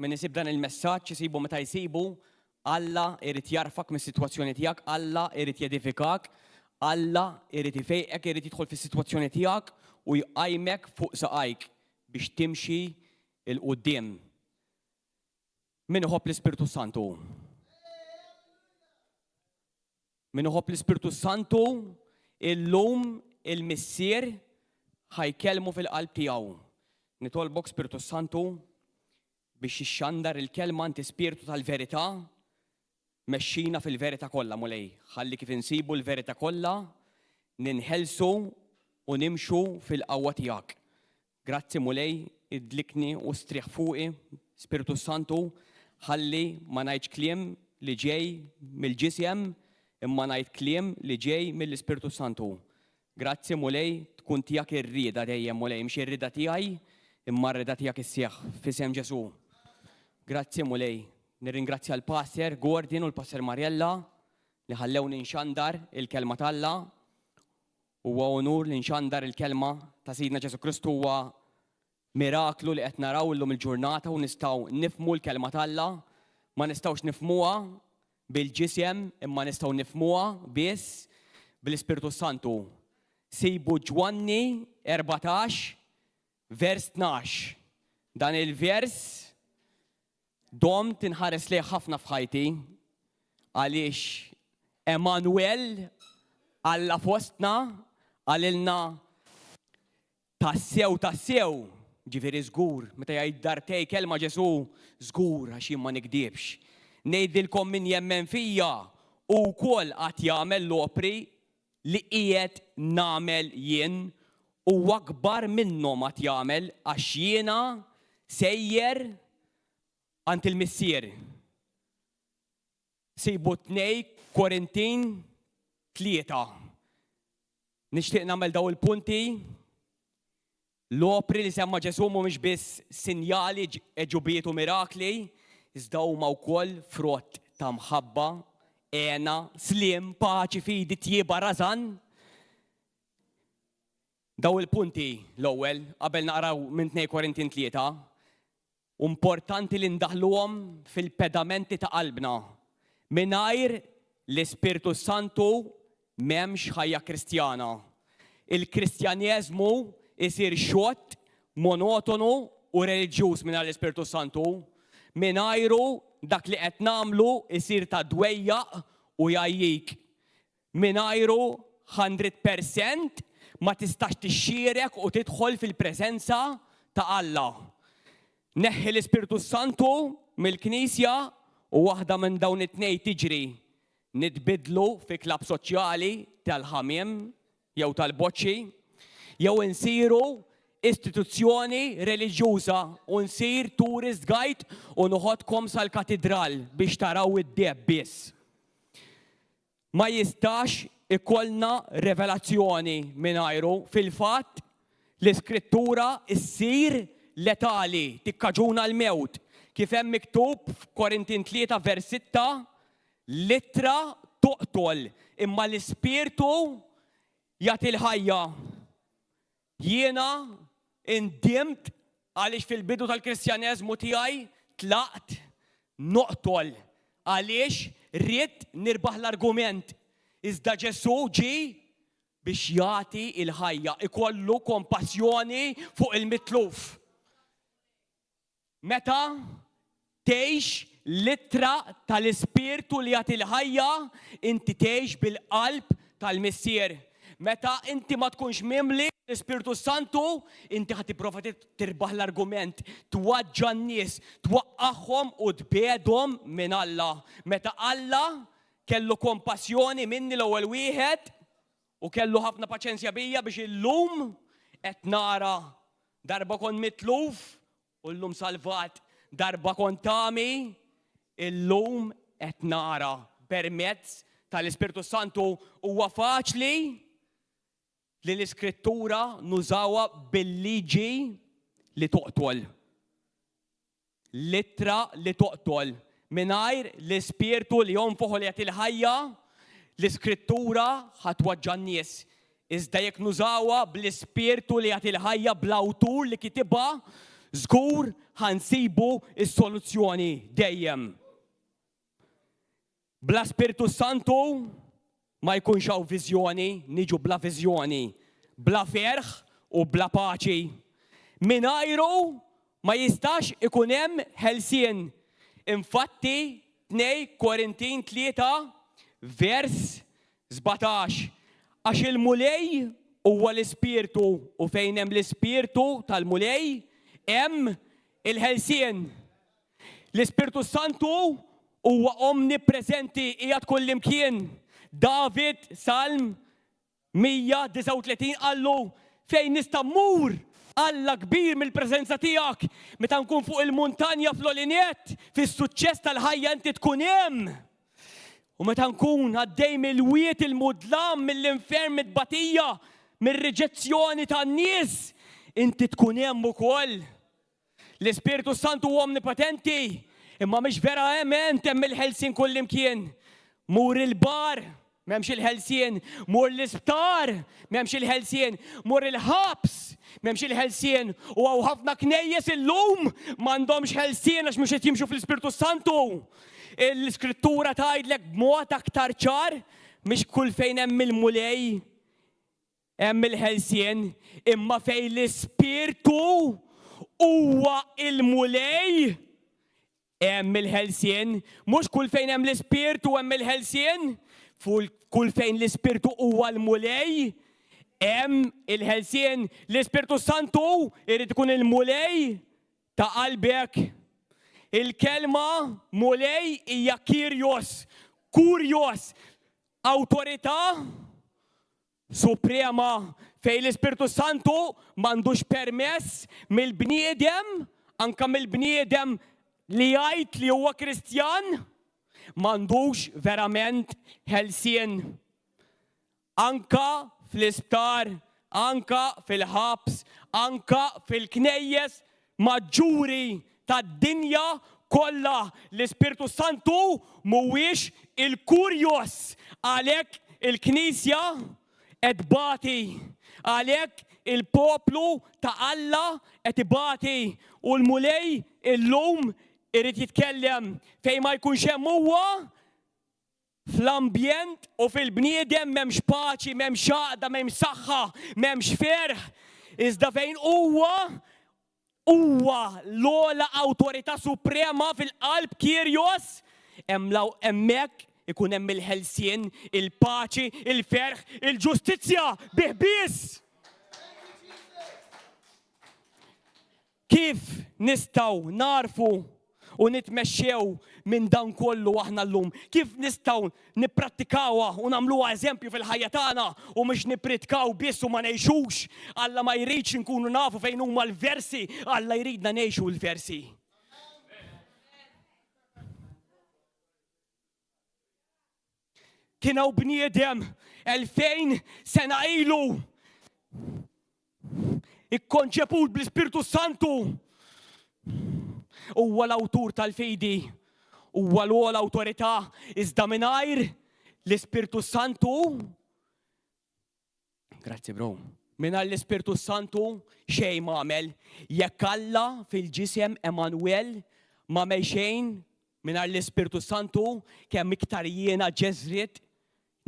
Min isib dan il-messaġġ isibu meta jsibu, Alla irid jarfak mis-sitwazzjoni tiegħek, Alla irid jedifikak, Alla irid ifejqek, irid jidħol fis-sitwazzjoni tiegħek u jqajmek fuq saqajk biex timxi 'l quddiem. Min iħobb l-Ispirtu Santu? Min iħobb l-Ispirtu Santu, illum il-Missier ħa jkellmu fil-qalb tiegħu. Nitolbok Spirtu Santu biex ixxandar il-kelma inti Spirtu tal-verità, mexxina fil-verità kollha, Mulej, ħalli kif insibu l-verità kollha ninħelsu u nimxu fil-qawwa tiegħek. Grazzi Mulej, idlikni u strieħ fuqi, Spirtu Santu, ħalli ma ngħidx kliem li ġej mill-ġisem, imma ngħid kliem li ġej mill-Ispirtu Santu. Grazzi Mulej, tkun tiegħek ir-rieda dejjem Mulej, mhix ir-rieda tiegħi, imma r-rieda tiegħek isseħħ f'isem Ġesù. Grazzi Mulej. Nirringrazzja l-Pastor Gordon u l-Pastor Mariella li ħallewni nxandar il-kelma t'Alla. Huwa unur li nxandar il-kelma ta' Sidna Ġesù Kristu huwa miraklu li qed naraw illum il-ġurnata u nistgħu nifhmu l-kelma t'Alla. Ma nistgħux nifhmuha bil-ġisem imma nistgħu nifhmuha biss bl-Ispirtu Santu. Sibu Ġwanni 14 vers 12. Dan il-vers Domt inħares lejh ħafna f'ħajti għaliex Emmanuel, Alla fostna, qalilna tassew tassew, ġifieri żgur, meta jgħid dartej kelma Ġesù, żgur għax jien ma nigdibx. Ngħidilkom min jemmen fija hu wkoll għad jagħmel l-opri li qiegħed nagħmel jien u akbar minnhom għad jagħmel għax jiena sejjer għand il-Missier. Sibu 2 Korintin 3. Nixtieq nagħmel daw il-punti. L-opri li semma Ġesù mhumiex biss sinjali, għeġubijiet u mirakli, iżda huma wkoll frott ta' mħabba, hena, sliem, paċi, fidi, tjieba, rażan. Daw il-punti l-ewwel, qabel naqraw minn 2 Korintin 3, Importanti li ndaħħluhom fil-pedamenti ta' qalbna. Mingħajr l-Ispirtu s-Santu m'hemmx ħajja Kristjana. Il-Kristjaneżmu jsir xott, monotonu u reliġjuż mingħajr l-Ispirtu s-Santu. Mingħajru dak li qed nagħmlu jsir ta' dwejjaq u jgħajjik. Mingħajru 100% ma tistax tixxierek u tidħol fil-preżenza ta' Alla. Neħħi l-Ispirtu s-Santu mill-Knisja u waħda minn dawn it-tnejn tiġri, nitbiddlu fi klabb soċjali tal-ħamiem jew tal-boċċi, jew insiru istituzzjoni reliġjuża u nsir tourist guide u noħodkom sal-katidral biex taraw id-deheb biss. Ma jistax ikollna revelazzjoni mingħajru. Fil-fatt, l-Iskrittura ssir letali, tikkaġuna l-mewt. Kif hemm miktub f'Korintin 3 vers 6, l-ittra toqtol, imma l-Ispirtu jagħti l-ħajja. Jiena ndimt għaliex fil-bidu tal-Kristjaneżmu tiegħi tlaqt noqtol għaliex ridt nirbaħ l-argument. Iżda Ġesù ġie biex jagħti l-ħajja, ikollu kompassjoni fuq il-mitluf. Meta tgħix l-ittra tal-Ispirtu li jagħti l-ħajja, inti tgħix bil-qalb tal-Missier. Meta inti ma tkunx mimli l-Ispirtu Santu, inti ħa tipprova tirbaħ l-argument, twaġġa' n-nies, twaqqagħhom u tbiegħdhom minn Alla. Meta Alla kellu kompassjoni minni l-ewwel wieħed u kellu ħafna paċenzja bija biex illum qed nara darba kont mitluf U llum salvat, darba kont għami, illum qed nara permezz tal-Ispirtu Santu. Huwa faċli li l-Iskrittura nużawha bil-liġi li toqtol. L-ittra li toqtol. Mingħajr l-Ispirtu li jonfoħ u li jagħti l-ħajja, l-Iskrittura ħa twaġġa' n-nies. Iżda jekk nużawha bl-Ispirtu li jagħti l-ħajja, bl-awtur li kitibha, Żgur ħa nsibu s-soluzzjoni dejjem. Bla Spirtu Santu ma jkunx hawn viżjoni, niġu bla viżjoni, bla ferħ u bla paċi. Mingħajru ma jistax ikun hemm ħelsien. Infatti 2 Korintin 3 vers 17 Għax il-Mulej huwa l-Ispirtu u fejn hemm l-Ispirtu tal-Mulej hemm il-ħelsien. L-Ispirtu Santu huwa omnipreżenti, qiegħed kullimkien. David, Salm 139 qallu, Fejn nista' mmur, Alla kbir mill-preżenza tiegħek? Meta nkun fuq il-muntanja fl-għoli nett, fis-suċċess tal-ħajja inti tkun hemm. U meta nkun għaddej mill-wied il-mudlam, mill-infern, mit-tbatija, mir-riġezzjoni tan-nies, inti tkun hemm ukoll. L-Ispirtu Santu huwa omnipotenti, imma mhix verament hemm il-ħelsien kullimkien. Mur il-bar, m'hemmx il-ħelsien, mur l-isptar, m'hemmx il-ħelsien, mur il-ħabs, m'hemmx il-ħelsien. U hawn ħafna knejjes illum m'għandhomx ħelsien għax mhux qed jimxu fl-Ispirtu Santu. L-Iskrittura tgħidlek b'mod aktar ċar mhix kull fejn hemm il-Mulej Hemm il-ħelsien, imma fejn l-Ispirtu huwa l-Mulej, hemm il-ħelsien. Mhux kull fejn hemm l-Ispirtu hemm il-ħelsien, kull fejn l-Ispirtu huwa l-Mulej, hemm il-ħelsien. L-Ispirtu Santu irid ikun il-Mulej ta' qalbek. Il-kelma Mulej hija Kyrios, Kurios, awtorità Suprema fejn l-Ispirtu Santu m'għandux permess mill-bniedem, anke mill-bniedem li jgħid li huwa Kristjan, m'għandux verament ħelsien. Anke fl-isptar, anke fil-ħabs, anke fil-knejjes maġġuri tad-dinja kollha, l-Ispirtu Santu mhuwiex il-kurjos, għalhekk il-Knisja qed tbati, għalhekk il-poplu ta' Alla qed ibati u l-Mulej illum irid jitkellem fejn ma jkunx hemm huwa Fl-ambjent u fil-bniedem m'hemmx paċi, m'hemmx għaqda, m'hemmx saħħa, m'hemmx ferħ. Iżda fejn huwa, huwa l-ogħla awtorità suprema fil-qalb Kyrios, hemm hemmhekk ikun hemm il-ħelsien, il-paċi, il-ferħ, il-ġustizzja bih biss. Kif nistgħu nagħrfu u nitmexxew minn dan kollu aħna llum? Kif nistgħu nipprattikawha u nagħmluha eżempju fil-ħajja tagħna u mhux nippritkaw biss u ma ngħixux? Alla ma jridx inkunu nafu fejn huma l-versi, Alla jridna ngħixu l-versi. Kien hawn bniedem 2000 sena ilu ikkonċeput bl-Ispirtu Santu. Huwa l-awtur tal-fidi, huwa l-ogħla awtorità, iżda mingħajr l-Ispirtu Santu Grazzi bro. Mingħajr l-Ispirtu Santu xejn m'għamel. Jekk Alla fil-ġisem Emanuel m'għamel xejn mingħajr l-Ispirtu Santu, kemm iktar jiena ġeżrit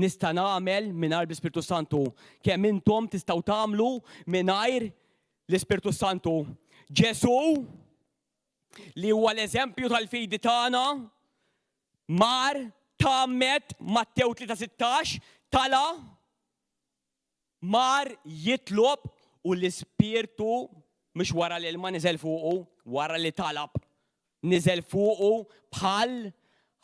nista' nagħmel mingħajr l-Ispirtu Santu. Kemm intom tistgħu tagħmlu mingħajr l-Ispirtu Santu. Ġesu li huwa l-eżempju tal-fidi tagħna mar tgħammed Mattew 3:16 tala' Mar jitlob u l-Ispirtu mhux wara li l-ilma niżel fuqu, wara li talab, niżel fuqu bħal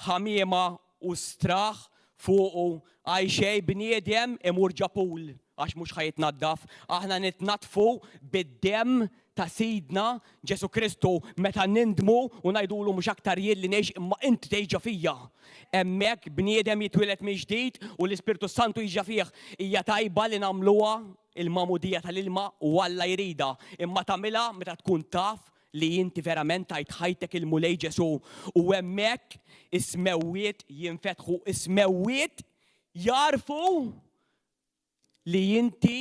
ħamiema u straħ fuqu. Għajxej bniedem imur ġa pool għax mhux ħa jitnaddaf. Aħna nitnaddfu bid-demm ta' Sidna Ġesù Kristu meta nindmu u ngħidulu mhux aktar jien li ngħix imma int tgħix ġo fija. Hemmhekk bniedem jitwieled mill-ġdid u l-Ispirtu s-Santu jiġi ġo fih. Hija tajba li nagħmluha il-magħmudija tal-ilma u Alla jridha, imma tagħmilha meta tkun taf li inti verament tajt ħajtek il-Mulej Ġesù u hemmhekk is-smewwiet jinfetħu, is-smewwiet jagħrfu li inti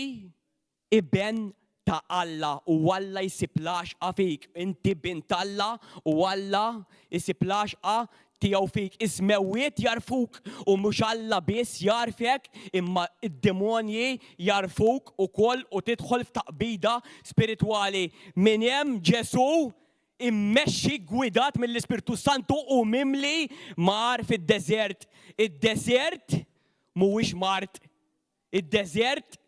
iben ta' Alla u Alla jsib l-għaxqa fik. Inti bint Alla u Alla jsib l-għaxqa tiegħu fik. Is-smewwiet jagħrfuk u mhux Alla biss jagħrfek imma d-demonji jagħrfuk ukoll u tidħol f'taqbida spiritwali. Minn hemm Ġesù immexxi ggwidat mill-Ispirtu Santu u mimli mar fid-deżert. Id-deżert mhuwiex mard. Id-deżert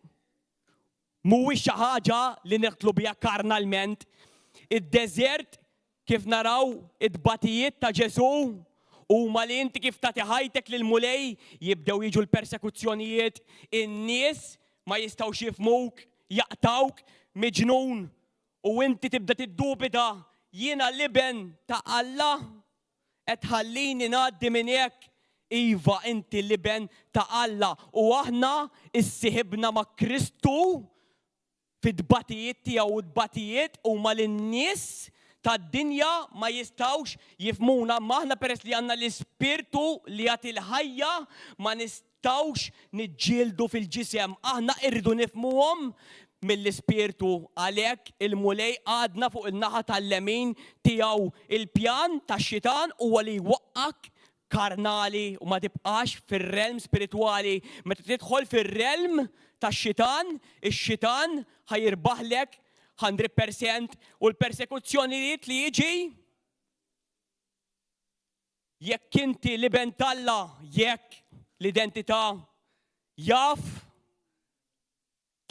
mhuwiex xi ħaġa li nidħlu biha karnalment. Id-deżert kif naraw it-tbatijiet ta' Ġesù huma li inti kif tagħti ħajtek lill-Mulej jibdew jiġu l-persekuzzjonijiet, in-nies ma jistgħux jifhmuk, jaqtgħuk miġnun u inti tibda tiddubita, jiena l-Iben ta' Alla? Qed tħallini ngħaddi minn hekk? Iva, inti l-Iben ta' Alla u aħna issieħibna ma' Kristu fit-tbatijiet tiegħu u t-tbatijiet huma li n-nies tad-dinja ma jistgħux jifhmuna, imma aħna peress li għandna l-Ispirtu li jagħti l-ħajja ma nistgħux niġġieldu fil-ġisem. Aħna rridu nifhmuhom mill-Ispirtu. Għalhekk il-Mulej qagħadna fuq in-naħa tal-lemin tiegħu. Il-pjan tax-xitan huwa li jwaqqgħek karnali u ma tibqax fir-realm spiritwali. Meta tidħol fir-realm tax-xitan, ix-xitan ħa jirbaħlek 100% u l-persekuzzjonijiet li jiġi jekk inti l-iben t'Alla, jekk l-identità jaf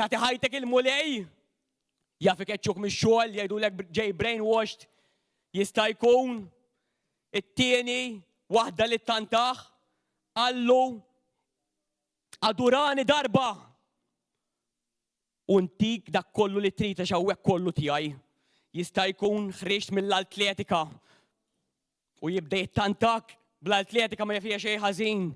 Tagħti ħajtek il-Mulej, jaf ikeċċuk mix-xogħol, jgħidulek ġej brainwashed, jista' jkun it-tieni waħda li tantah, qallu adurani darba u ntik dak kollu li trid għax hawnhekk kollu tiegħi. Jista' jkun ħriġt mill-atletika U jibda jittantak bl-atletika ma fiha xejn ħażin.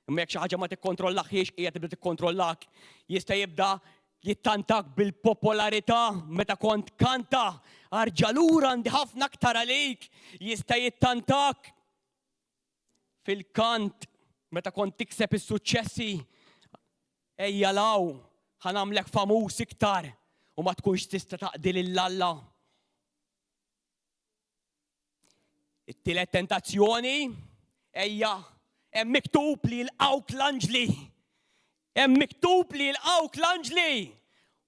Imma jekk xi ħaġa ma tikkontrollahiex hija tibda tikkontrollak. Jista' jibda jittantak bil-popolarità meta kont kanta arġa' lura għandi ħafna aktar għalik. Jista' jittantak fil-kant meta kont tikseb is-suċċessi. Ejja law, ħa nagħmlek famuż iktar u ma tkunx tista' taqdi lil Alla. It-tielet tentazzjoni, ejja, hemm miktub li jilqgħuk l-anġli. Hemm miktub li jilqgħuk l-anġli.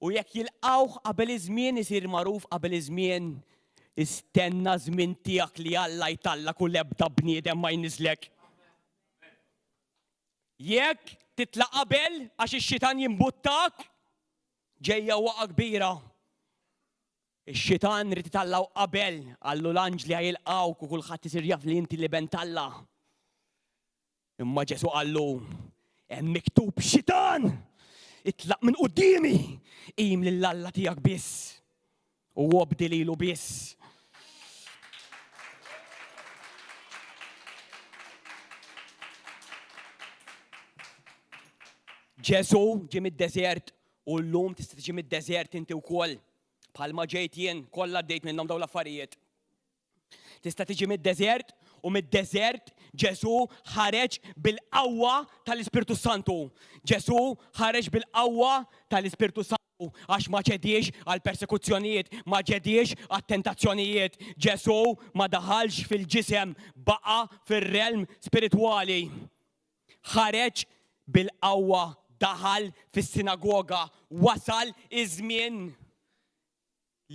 U jekk jilqgħuh qabel iż-żmien isir magħruf qabel iż-żmien, istenna żmien tiegħek li Alla jtallak u l-ebda bniedem ma jniżlek. Jekk titla' qabel għax ix-xitan jimbuttak, ġejja waqa' kbira. Ix-xitan ried itallgħu qabel, qallu l-anġli ħa jilqgħuk u kulħadd isir jaf li inti l-Iben t'Alla. Imma Ġesù qallu, Hemm miktub, Xitan! Itlaq minn quddiemi! Qim lil Alla tiegħek biss u obdi lilu biss. Ġesù ġie mid-deżert u llum tista' tiġi mid-deżert inti wkoll. Bħalma ġejt jien, kollha għaddejt minnhom dawn l-affarijiet. Tista' tiġi mid-deżert u mid-deżert Ġesù ħareġ bil-qawwa tal-Ispirtu Santu. Ġesù ħareġ bil-qawwa tal-Ispirtu Santu għax ma ċediex għal persekuzzjonijiet, ma ċediex għat-tentazzjonijiet. Ġesù ma daħalx fil-ġisem, baqa' fir-realm spiritwali. Ħareġ bil-qawwa, daħal fis-sinagoga, wasal iż-żmien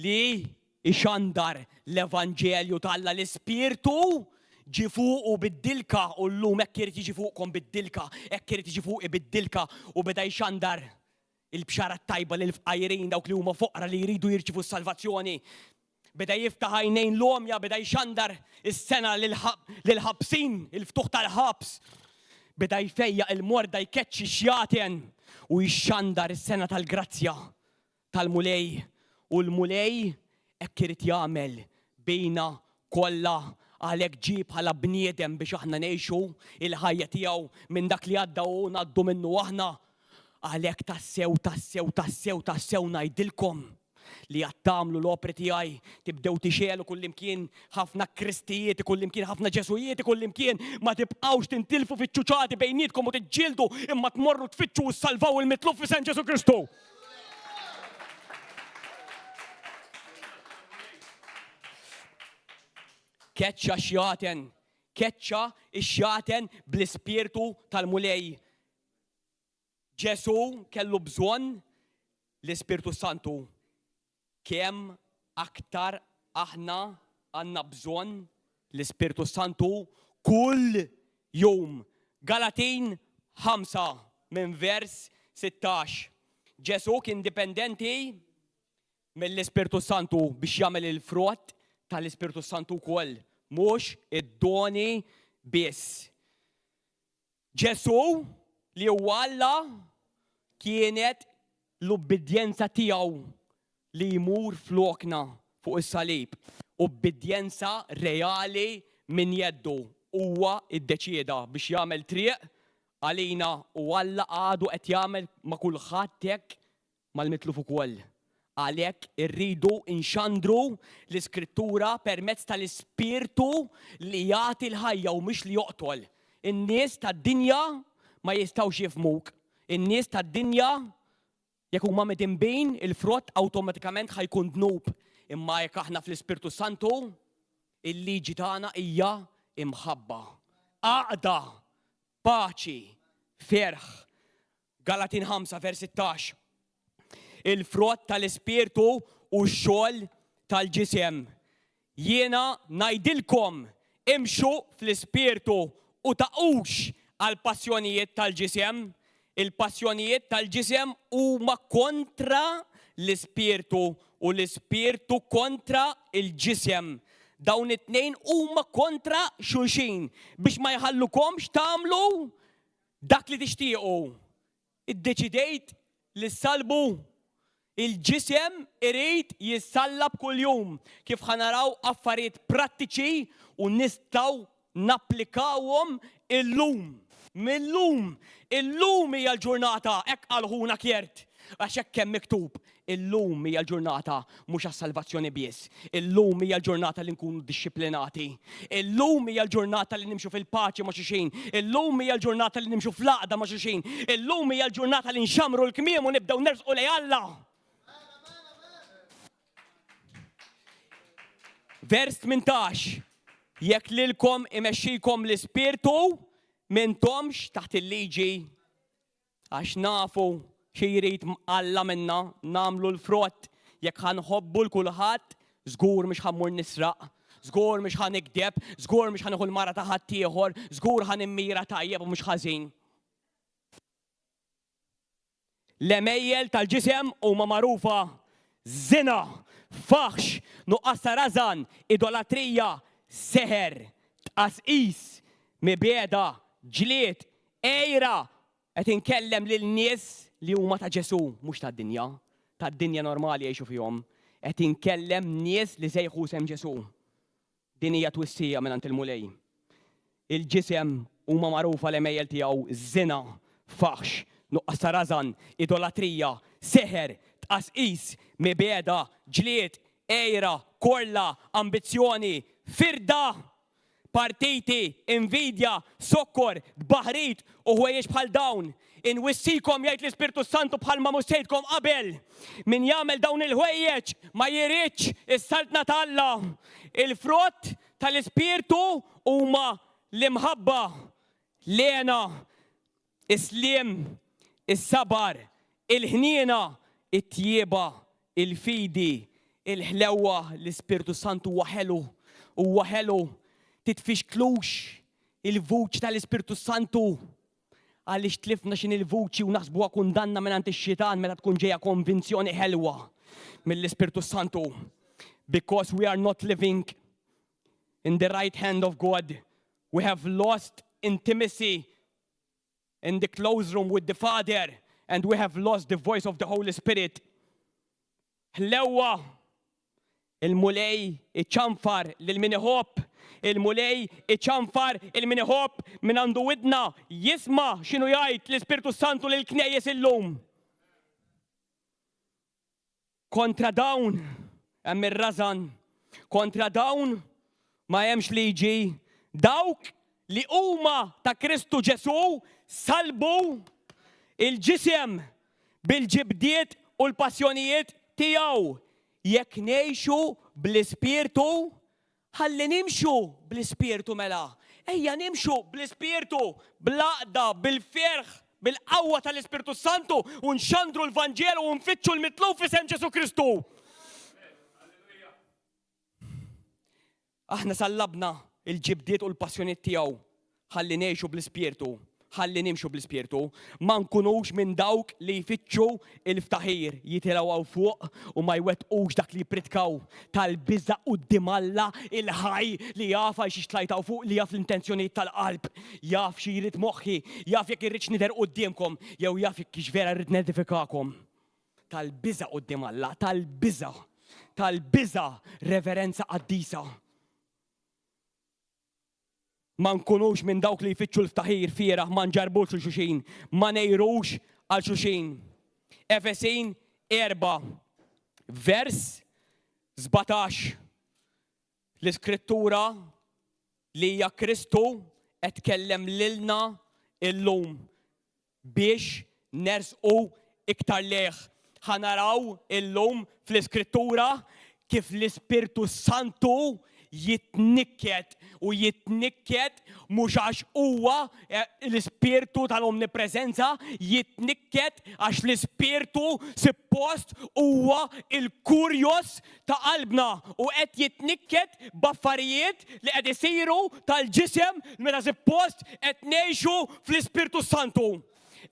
li jxandar l-evanġelju t'Alla. L-Ispirtu ġie fuqu bid-dilka u llum hekk irid jiġi fuqkom bid-dilka, hekk irid jiġi fuqi bid-dilka u beda jxandar il-bxara t-tajba lill-fqajrin, dawk li huma foqra li jridu jirċievu s-salvazzjoni. Beda jiftaħ għajnejn l-għomja, beda jxandar is-sena lill-ħabsin, il-ftuħ tal-ħabs. Beda jfejjaq il-morda, jkeċċi x-xjaten u jxandar is-sena tal-grazzja tal-Mulej. U l-Mulej hekk irid jagħmel bina kollha għalhekk ġie bħala bniedem biex aħna ngħixu il-ħajja tiegħu minn dak li għadda hu ngħaddu minnu aħna. Għalhekk tassew, tassew, tassew, tassew ngħidilkom li għad tagħmlu l-opri tiegħi, tibdew tixegħlu kullimkien ħafna Kristijiet, kullimkien ħafna Ġesujiet, kullimkien ma tibqgħux tintilfu fiċ-ċuċati bejnietkom u tiġġieldu imma tmorru tfittxu u ssalvaw il-mitluf f'isem Ġesu Kristu. Keċċa x-xjaten, keċċa x-xjaten bl-ispirtu tal-Mulej. Ġesù kellu bżonn l-Ispirtu Santu. Kemm aktar aħna għandna bżonn l-Ispirtu Santu kull jum. Galatin 5 minn vers 16. Ġesù kien dipendenti mill-Ispirtu Santu biex jagħmel il-frott tal-Ispirtu Santu wkoll, mhux id-doni biss. Ġesù, li huwa Alla, kienet l-ubbidjenza tiegħu li jmur flokna fuq is-salib, ubbidjenza reali minn jeddu. Huwa ddeċieda biex jagħmel triq għalina u Alla għadu qed jagħmel ma' kulħadd hekk mal-mitluf ukoll. Għalhekk irridu nxandru l-Iskrittura permezz tal-Ispirtu li jagħti l-ħajja u mhux li joqtol. In-nies tad-dinja ma jistgħux jifhmuk. In-nies tad-dinja jekk huma midinbin, il-frott awtomatikament ħa jkun dnub. Imma jekk aħna fl-Ispirtu Santu, il-liġi tagħna hija imħabba, għaqda, paċi, ferħ. Galatin 5 vers 16. Il-frott tal-Ispirtu u x-xogħol tal-ġisem. Jiena ngħidilkom, imxu fl-Ispirtu u taqgħux għall-passjonijiet tal-ġisem. Il-passjonijiet tal-ġisem huma kontra l-Ispirtu u l-Ispirtu kontra l-ġisem. Dawn it-tnejn huma kontra xulxin biex ma jħallukomx tagħmlu Dak li tixtiequ. Iddeċidejt li ssallbu? Il-ġisem irid jissallab kuljum, kif ħa naraw affarijiet prattiċi u nistgħu napplikawhom illum. Mil-lum. Illum hija l-ġurnata, hekk qal ħuna Kjert. Għax hekk hemm miktub, illum hija l-ġurnata mhux għas-salvazzjoni biss. Illum hija l-ġurnata li nkunu dixxiplinati. Illum hija l-ġurnata li nimxu fil-paċi ma' xulxin. Illum hija l-ġurnata li nimxu fl-għaqda ma' xulxin. Illum hija l-ġurnata li nxammru l-kmiem u nibdew nersqu lejn Alla. Vers 18. Jekk lilkom imexxikom l-Ispirtu, m'intomx taħt il-liġi. Għax nafu xi jrid Alla minna, nagħmlu l-frott. Jekk ħa nħobbu 'l kulħadd, żgur mhux ħa mmur nisraq, żgur mhux ħa nigdeb, żgur mhux ħa nieħu l-mara ta' ħaddieħor, żgur ħa nimmira tajjeb u mhux ħażin. L-għemejjel tal-ġisem huma magħrufa, żina, faħx, nuqqas ta' rażan, idolatrija, seħer, tqasqis, mibegħda, ġlied, Għira! Qed inkellem lil nies li huma ta' Ġesù, mhux tad-dinja. Tad-dinja normali jgħixu fihom. Qed inkellem nies li sejħu isem Ġesù. Din hija twissija mingħand il-Mulej. Il-ġisem huma magħrufa l-għemejjel tiegħu, żina, faħx, nuqqas ta' rażan, idolatrija, seħer, tqasqis, mibegħda, ġlied, għira, korla, ambizzjoni, firda! Partiti, invidja, sokkor, tbaħrid u ħwejjeġ bħal dawn. Inwissikom, jgħid l-Ispirtu s-Santu bħalma wissejtkom qabel, min jagħmel dawn il-ħwejjeġ ma jiritx is-saltna ta' Alla. Il-frott tal-Ispirtu huma l-imħabba, l-hena, is-sliem, is-sabar, il-ħniena, it-tjieba, il-fidi, il-ħlewwa, l-Ispirtu Santu huwa ħelu, huwa ħelu. Titfixklux il-vuċi tal-Ispirtu Santu għaliex tlifna x'inhi l-vuċi u naħsbuha kundanna mingħand ix-xitan meta tkun ġejja konvinzjoni ħelwa mill-Ispirtu Santu. Because we are not living in the right hand of God. We have lost intimacy in the closed room with the Father and we have lost the voice of the Holy Spirit. Ħlewwa il-Mulej iċanfar lil min iħobb, il-Mulej iċanfar il min iħobb min għandu widna jisma' x'inhu jgħid l-Ispirtu Santu lil knejjes illum. Kontra dawn hemm ir-rażan, kontra dawn ma hemmx liġi. Dawk li huma ta' Kristu Ġesù sallbu l-ġisem bil-ġibdiet u l-passjonijiet tiegħu. Jekk ngħixu bl-Ispirtu, Ħalli nimxu bl-Ispirtu mela. Ejja nimxu bl-Ispirtu, bl-għaqda, bil-ferħ, bil-qawwa tal-Ispirtu Santu u nxandru l-Vanġelu u nfittxu l-mitluf f'isem Ġesù Kristu. Aħna sallabna l-ġibdiet u l-passjoniet tiegħu. Ħalli ngħixu bl-Ispirtu, ħalli nimxu bl-Ispirtu. Ma nkunux minn dawk li jfittxu l-ftaħir, jitilgħu hawn fuq u ma jwettqux dak li jippritkaw, tal-biża' quddiem Alla l-ħaj li jaf għal xiex tlajt hawn fuq, li jaf l-intenzjonijiet tal-qalb, jaf xi jrid moħħi, jaf jekk irridx nidher quddiemkom jew jaf jekk hix vera rrid nedifikakom. Tal-biża' quddiem Alla, tal-biża', tal-biża' reverenza qaddisa. Ma nkunux minn dawk li jfittxu l-ftaħir fieragħ, ma nġarrbux lil xulxin, ma ngħirux għal xulxin. Efesin 4, vers 17. L-Iskrittura li hija Kristu qed tkellem lilna illum. biex nersqu iktar lejh. Ħa naraw illum fl-Iskrittura kif l-Ispirtu s-Santu jitnikket u jitnikket mhux għax huwa l-Ispirtu tal-omnipreżenza, jitnikket għax l-Ispirtu suppost huwa l-kurjos ta' qalbna u qed jitnikket b'affarijiet li qed isiru tal-ġisem meta suppost qed ngħixu fl-Ispirtu s-Santu.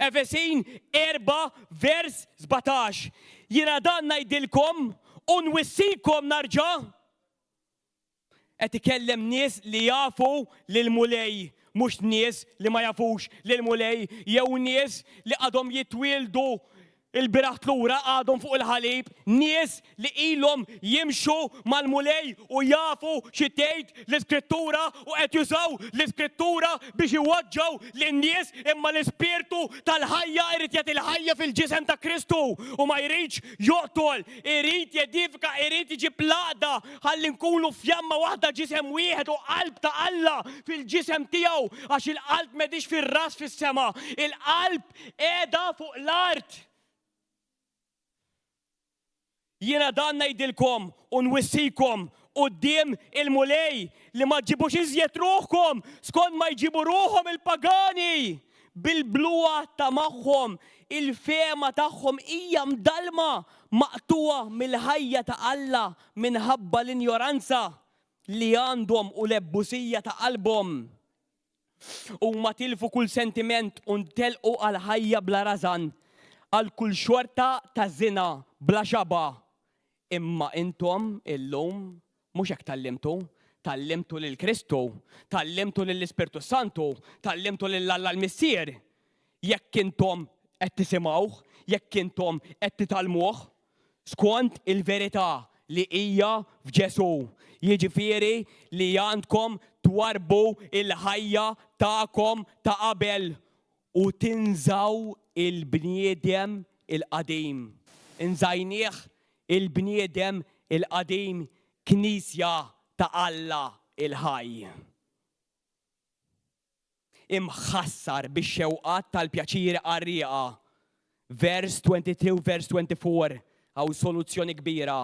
Efesin 4 vers 17. Jiena dan ngħidilkom u nwissikom narġa'. Qed ikellem nies li jafu lill-Mulej, mhux nies li ma jafux lill-Mulej jew nies li għadhom jitwieldu l-bieraħ lura għadhom fuq il-ħalib, nies li ilhom jimxu mal-Mulej u jafu xi tgħid l-Iskrittura u qed jużaw l-Iskrittura biex iwaġġgħu lin-nies imma l-Ispirtu tal-ħajja irid jagħti l-ħajja fil-ġisem ta' Kristu u ma jridx joqtol, irid jedifika, irid iġib l-għaqda Ħalli nkunu fjamma waħda ġisem wieħed u qalb ta' Alla fil-ġisem tiegħu għax il-qalb m'hedix fir-ras fis-sema, il-qalb qiegħda fuq l-art. Jiena dan ngħidilkom u nwissikom quddiem il-Mulej li ma ġġibux iżjed ruħkom skont ma jġibu ruħhom il-pagani bil-bluha ta' magħhom, il-fehma tagħhom hija mdallma, maqtugħa mill-ħajja ta' Alla minħabba l-injoranza li għandhom u l-ebusija ta' qalbhom. Huma tilfu kull sentiment u ntelqu għal ħajja bla rażan, għal kull xorta ta' żina bla xaba'. Imma intom illum Mhux hekk tgħallimtu. Tgħallimtu lil Kristu, tgħallimtu lill-Ispirtu s-Santu, tgħallimtu lil Alla l-Missier. Jekk intom qed tisimgħuh, jekk intom qed titgħallmuh, skont il-verità li hija f'Ġesù, jiġifieri li għandkom twarrbu l-ħajja tagħkom ta' qabel u tinżgħu l-bniedem il-qadim. Inżajnieh il-bniedem il-qadim, Knisja ta' Alla l-ħaj. Imħassar bix-xewqat tal-pjaċiri qarrieqa. Vers 23 u vers 24, hawn soluzzjoni kbira.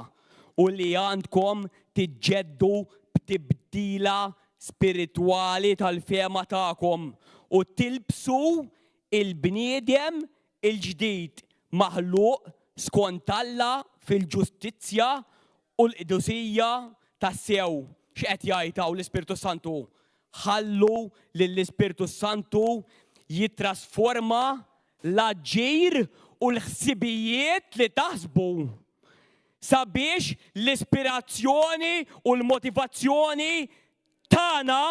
U li għandkom tiġġeddu b'tibdila spiritwali tal-fehma tagħkom u tilbsu il-bniedem il-ġdid maħluq skont Alla fil-ġustizzja u l-qdusija tassew. X'qed jgħid hawn l-Ispirtu Santu? Ħallu lill-Ispirtu Santu jittrasforma l-aġir u l-ħsibijiet li taħsbu sabiex l-ispirazzjoni u l-motivazzjoni tagħna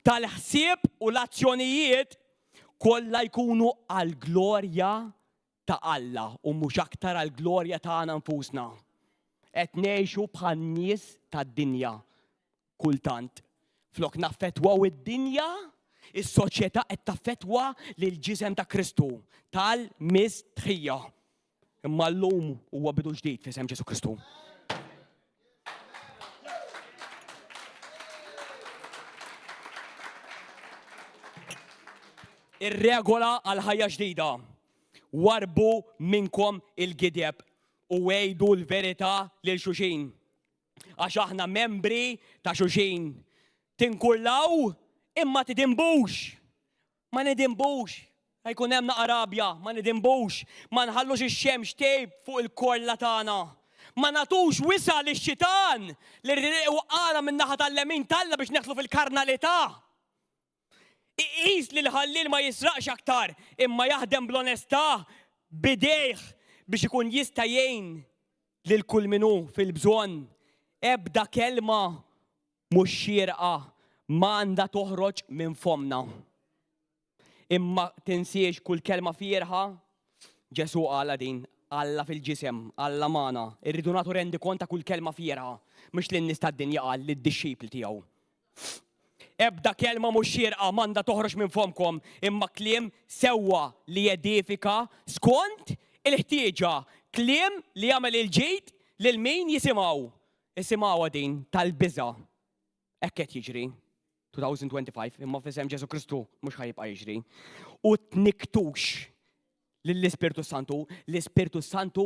tal-ħsieb u l-azzjonijiet kollha jkunu għall-glorja ta' Alla u mhux aktar għall-glorja tagħna nfusna. Qed ngħixu bħan-nies tad-dinja kultant. Flok naffettwaw id-dinja, is-soċjetà qed taffettwa lill-ġisem ta' Kristu tal-mistħija. Imma llum huwa bidu ġdid f'isem Ġesù Kristu. Ir-regola għal ħajja ġdida. Warbu minnkom il-gideb u għidu l-verità lil xulxin. għax aħna membri ta' xulxin. Tinkullaw imma tidinbux. Ma nidinbux. Ħa jkun hemm naqa' rabja, ma nidinbux. Ma nħallux ix-xemx tgħib fuq il-korla tagħna. Ma nagħtux wisa' lix-xitan li jrid iwaqqagħna min-naħa tal-lemin t'Alla biex neħslu fil-karnalità. Iqis li l-ħalliel ma jisraqx aktar imma jaħdem bl-onestà b'idejh biex ikun jista' jgħin lil kull min hu fil-bżonn. Ebda kelma mhux xierqa m'għandha toħroġ minn fommna. Imma tinsiex kull kelma fierħa, Ġesù qalha din, Alla fil-ġisem, Alla magħna. Irridu nagħtu rendikont ta' kull kelma fierħa, mhux lin-nies tad-dinja qal lid-dixxipli tiegħu. Ebda kelma mhux xierqa m'għandha toħroġ minn fommkom, imma kliem sewwa li jedifika skont il-ħtieġa, kliem li jagħmel il-ġid lil min jisimgħu. Isimgħuha din tal-biża'. Hekk qed jiġri 2025, imma f'isem Ġesù Kristu mhux ħa jibqa' jiġri. U tnikktux lill-Ispirtu Santu, l-Ispirtu Santu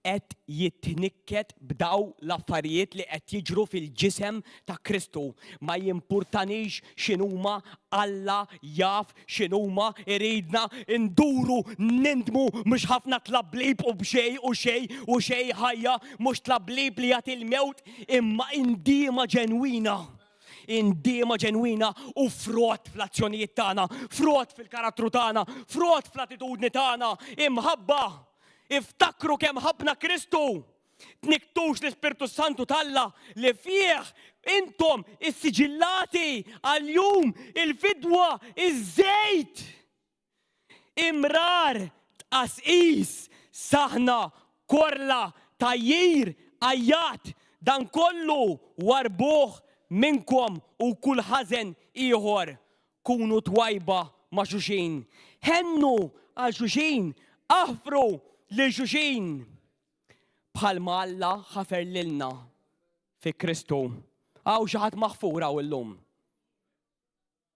qed jitnikket b'daw l-affarijiet li qed jiġru fil-ġisem ta' Kristu. Ma jimpurtanix x'inhuma, Alla jaf x'inhuma, iridna nduru nindmu mhux ħafna tlablib u b'xejn u xejn u xejn ħajja, mhux tlablib li jagħti l-mewt imma indiema ġenwina. Indiema ġenwina u frott fl-azzjonijiet tagħna, frott fil-karattru tagħna, frott fl-attitudni tagħna, imħabba. Iftakru kemm ħabbna Kristu. Tniktux l-Ispirtu Santu t'Alla li fih intom issiġillati għal jum il-fidwa iż-żejt. Imrar, tqasqis, saħna, korla, tgħajjir, għajjat, dan kollu warrbuh minnkom u kull ħażen ieħor. Kunu twajba ma' xulxin. Ħennu għal xulxin, aħfru lil xulxin. Bħalma Alla ħafer lilna fi Kristu. Hawn xi ħadd maħfur hawn illum.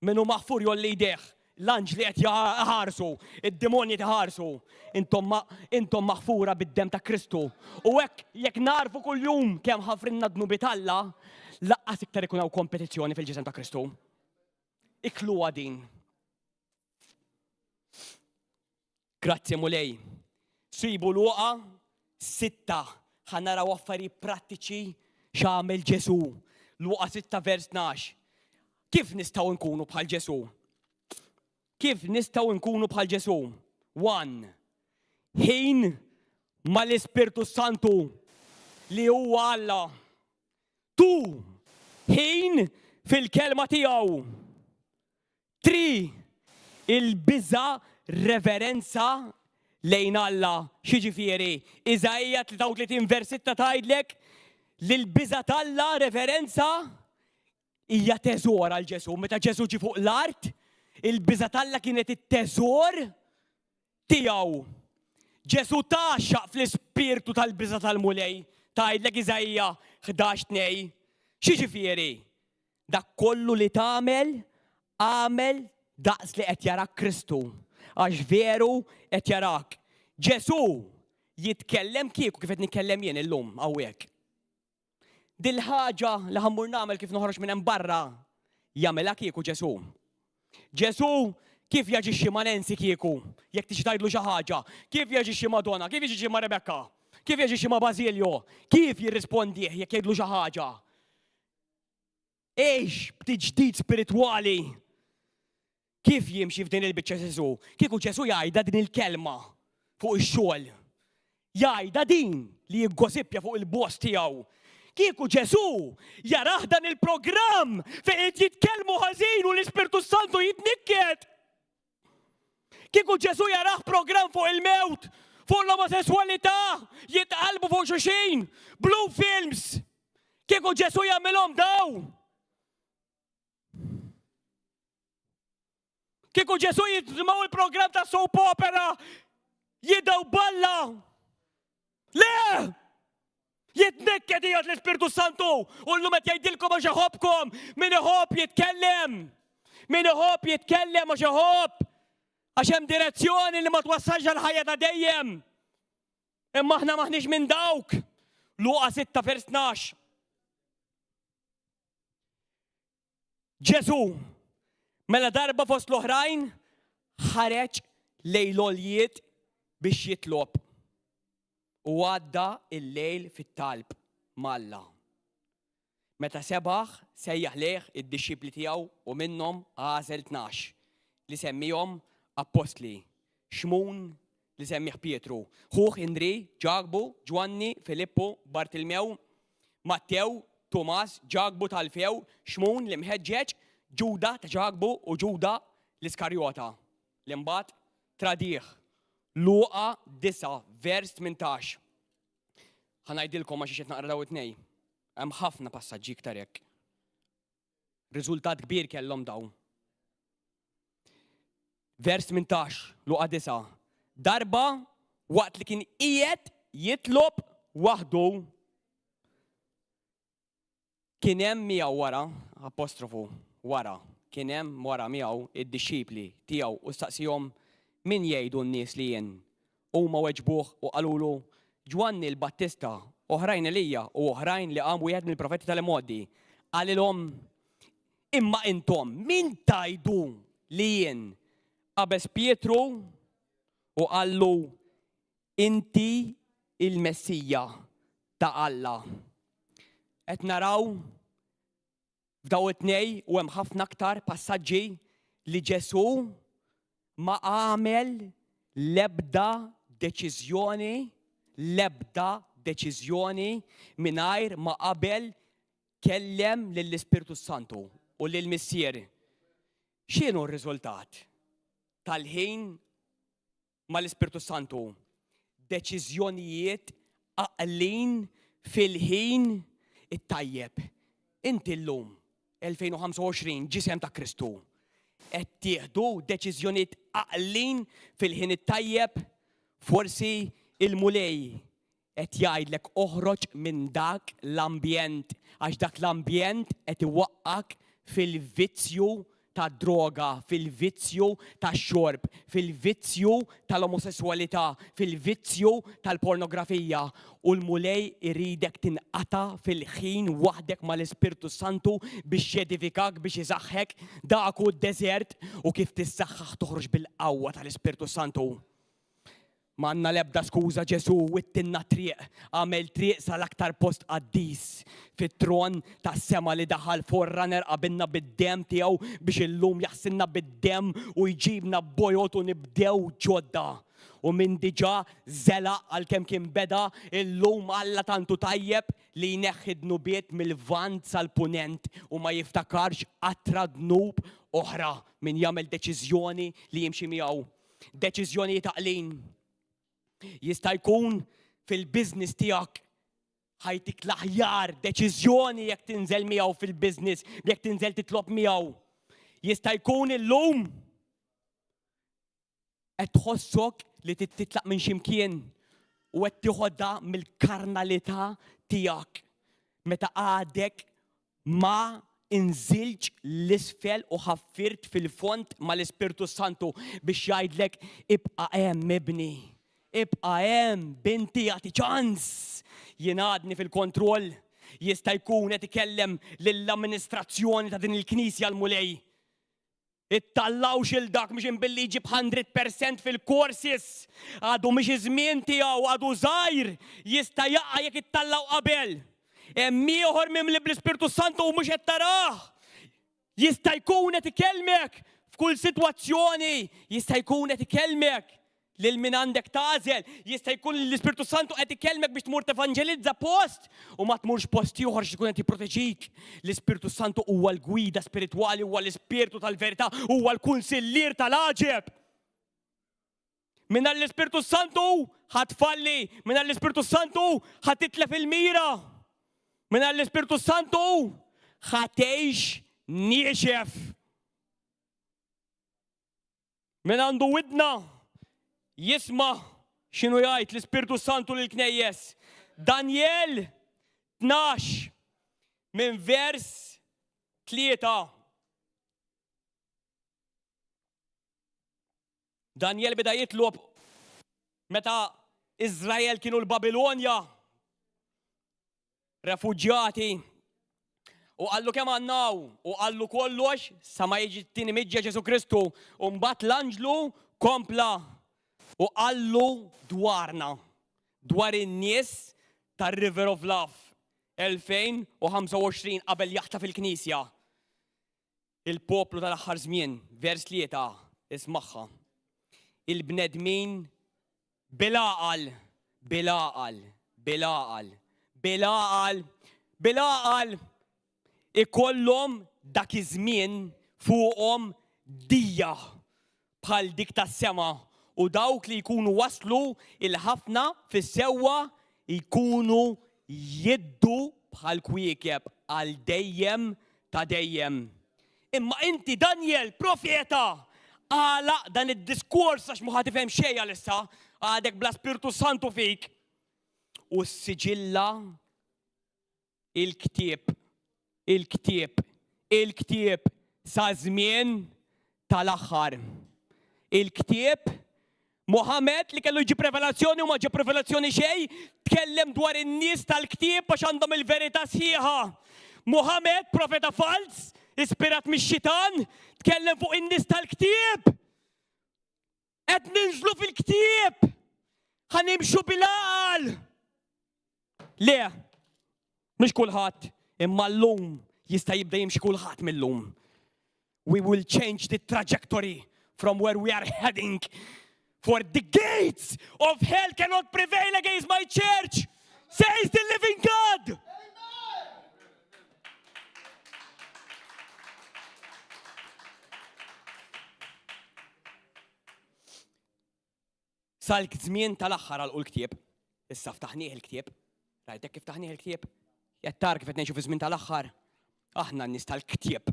Min hu maħfur jgħolli jdejh. L-anġli qed iħarsu, id-demonji qed iħarsu. Intom intom maħfura bid-demm ta' Kristu. U hekk jekk narfu kuljum kemm ħafrinna dnubiet Alla, laqqas iktar ikun hawn kompetizzjoni fil-ġisem ta' Kristu. Ikluha din. Grazzi Mulej. Sibu Luqa 6 ħa naraw affarijiet prattiċi x'għamel Ġesù. Luqa 6 vers 12. Kif nistgħu nkunu bħal Ġesù? Kif nistgħu nkunu bħal Ġesù? 1. Ħin mal-Ispirtu Santu li huwa Alla. Tu ħin fil-kelma tiegħu. Tri, il-biża' reverenza lejn Alla. X'jiġifieri? Iżaija 33 vers 6 tgħidlek li l-biża' t'Alla reverenza hija teżor għal Ġesù. Meta Ġesù ġie fuq l-art, il-biża' t'Alla kienet it-teżor tiegħu. Ġesù tgħaxxaq fl-ispirtu tal-biża' tal-Mulej, tgħidlek Iżaija 11 tnej. X'jiġifieri? Dak kollu li tagħmel, agħmel daqs li qed jarak Kristu, għax veru qed jarak. Ġesù jitkellem kieku kif qed nitkellem jien illum hawnhekk. Dil-ħaġa li ħa mmur nagħmel kif noħroġ minn hemm barra, jagħmilha kieku Ġesù. Ġesù kif jaġixxi ma' Nancy kieku, jekk tiġi tgħidlu xi ħaġa, kif jaġixxi ma' Donna, kif jaġixxi ma' Rebecca, kif jaġixxi ma' Basilio, kif jirrispondih jekk jgħidlu xi ħaġa. Għix b'tiġdid spiritwali. Kif jimxi f'din il-biċċa Ġesù? Kieku Ġesù jgħidha din il-kelma fuq ix-xogħol. Jgħidha din li jiggosipja fuq il-boss tiegħu. Kieku Ġesù jarah dan il-programm fejn qed jitkellmu ħażin u l-Ispirtu Santu jitnikket. Kieku Ġesù jarah programm fuq il-mewt, fuq l-omosesswalità, jitqalbu fuq xulxin, blue films. Kieku Ġesù jagħmilhom daw. Kieku Ġesù jitmaw il-programm ta' soap opera, jidaw balla. Le! Jitnikket qiegħed l-Ispirtu Santu u llum qed jgħidilkom għax iħobbkom. Min iħobb jitkellem. Min iħobb jitkellem għax iħobb. Għax hemm direzzjoni li ma twassalx għal ħajja ta' dejjem. Imma aħna maħniex minn dawk. Luqa 6 vers 12. Ġesù, mela darba fost l-oħrajn, ħareġ lejn l-għoljiet biex jitlob u għadda l-lejl fit-talb m'Alla. Meta sebaħ, sejjaħ lejh id-dixxipli tiegħu u minnhom għażel 12, li semmihom appostli, Xmun, li semmieh Pietru, ħuh Indri, Ġakbu, Ġwanni, Filippu, Bartilmew, Mattew, Tumas, Ġakbu t'Alfew, Xmun l-imħeġġeġ, Ġuda ta' Ġakbu u Ġuda l-Iskarjota, li mbagħad tradih. Luqa 9, vers 18. Ħa ngħidilkom għax qed naqra daw it-tnej. Hemm ħafna passaġġi iktar hekk. Riżultat kbir kellhom dawn. Vers 18, Luqa 9. Darba waqt li kien qiegħed jitlob waħdu kien hemm miegħu wara, apostrofu, wara, kien hemm wara miegħu id-dixxipli tiegħu u staqsihom min jgħidu n-nies li jien. Huma weġbuh u qalulu, Ġwanni l-Battista, oħrajn Elija u oħrajn li qam wieħed mill-profeti tal-imgħoddi. Qalilhom, Imma intom min tgħidu li jien? Qabeż Pietru u qallu, Inti il-Messija ta' Alla. Qed naraw F'daw it-tnej u hemm ħafna aktar passaġġi li Ġesù ma għamel l-ebda deċiżjoni, l-ebda deċiżjoni mingħajr ma qabel kellem lill-Ispirtu Santu u lill-Missier. X'inhu r-riżultat tal-ħin mal-Ispirtu Santu. Deċiżjonijiet għaqlin fil-ħin it-tajjeb. Inti llum, 2025, ġisem ta' Kristu, qed tieħdu deċiżjonijiet għaqlin fil-ħin it-tajjeb? Forsi il-Mulej Qed jgħidlek oħroġ minn dak l-ambjent għax dak l-ambjent qed iwaqqgħek fil-vizzju tad-droga, fil-vizzju tax-xorb, fil-vizzju tal-omosesswalità, fil-vizzju tal-pornografija u l-Mulej iridek tinqata' fil-ħin waħdek mal-Ispirtu s-Santu biex jedifikak, biex isaħħek. Dak hu d-deżert u kif tissaħħaħ toħroġ bil-qawwa tal-Ispirtu s-Santu. M'għandna l-ebda skuża Ġesù wittilna t-triq, għamel triq sal-aktar post qaddis fit-tron tas-sema li daħal forerunner qabilna bid-demm tiegħu biex illum jaħsilna bid-demm u jġibna bojod u nibdew ġodda. U min diġà żelaq għalkemm kien beda, illum Alla tant hu tajjeb li jneħħi d-dnubiet mil-Lvant sal-Punent u ma jiftakarx qatra dnub oħra min jagħmel deċiżjoni li jimxi miegħu. Deċiżjonijiet għaqlin. Jista' jkun fil-business tiegħek ħajtik l-aħjar deċiżjoni jekk tinżel miegħu fil-business, jekk tinżel titlob miegħu. Jista' jkun illum qed tħossok li titlaq minn ximkien u qed tieħodha mill-karnalità tiegħek meta għadek Ma inżiltx l-isfel u ħaffirt fil-fond mal-Ispirtu s-Santu biex jgħidlek ibqa' hemm ibni, ibqa' hemm binti agħti ċans. Jien għadni fil-kontroll. Jista' jkun qed ikellem lill-amministrazzjoni ta' din il-knisja l-Mulej. Ittallawx 'il dak mhux imbilli jġib 100% fil-courses. Għadu mhix iż-żmien tiegħu, għadu żgħir, jista' jaqa' jekk ittallaw qabel. Hemm ieħor mimli bl-Ispirtu Santu u mhux qed tarah. Jista' jkun qed ikellmek f'kull sitwazzjoni, jista' jkun qed ikellmek Lil min għandek tagħżel. Jista' jkun li l-Ispirtu Santu qed ikellmek biex tmur tevanġelizza post u ma tmurx post ieħor għax ikun qed jipproteġik. L-Ispirtu Santu huwa l-gwida spiritwali, huwa l-Ispirtu tal-verità, huwa l-kunsillier tal-għaġeb. Mingħajr l-Ispirtu Santu ħa tfalli, mingħajr l-Ispirtu Santu ħa titlef il-mira. Mingħajr l-Ispirtu Santu ħa tgħix niexef. Min għandu widna jisma' x'inhu jgħid l-Ispirtu Santu lill-knejjes. Danjel 12 minn vers 3. Danjel beda jitlob meta Izrael kienu l-Babilonja refuġjati. U qallu kemm għandna hawn, u qallu kollox sa ma jiġi t-tieni miġja Ġesù Kristu. U mbagħad l-anġlu kompla u qallu dwarna, dwar in-nies tar-River of Love 2025 qabel jaħtaf il-Knisja. Il-poplu tal-aħħar żmien, vers 3, ismagħha. Il-bnedmin bil-għaqal, bil-għaqal, bil-għaqal, bil-għaqal, bil-għaqal ikollhom dak iż-żmien fuqhom dija bħal dik tas-sema u dawk li jkunu waslu il-ħafna fis-sewwa jkunu jiddu bħal kwiekeb għal dejjem ta' dejjem. Imma inti Danjel, profeta, għalaq dan id-diskors għax mhu ħa tifhem xejn għalissa, għadek bla Spirtu Santu fik. U s-siġilla il-ktieb, il-ktieb, il-ktieb sa żmien tal-aħħar. Il-ktieb Muhammad li kellu jġib revelazzjoni u ma ġib revelazzjoni xejn, tkellem dwar in-nies tal-ktieb għax għandhom il-verità sħiħa. Muhammad, profeta falz, ispirat mix-xitan, tkellem fuq in-nies tal-ktieb. Qed ninżlu fil-ktieb! Ħa nimxu bil-għaqal! Le, mhux kulħadd, imma llum jista' jibda jimxi kulħadd mill-lum. We will change the trajectory from where we are heading. For the gates of hell cannot prevail against my church, says the living God. Sal-żmien tal-aħħar għalqu l-ktieb. Issa ftaħnieh il-ktieb. Rajtek kif ftaħnieh il-ktieb? Qed tara kif qed ngħixu fi żmien tal-aħħar. Aħna n-nies tal-ktieb.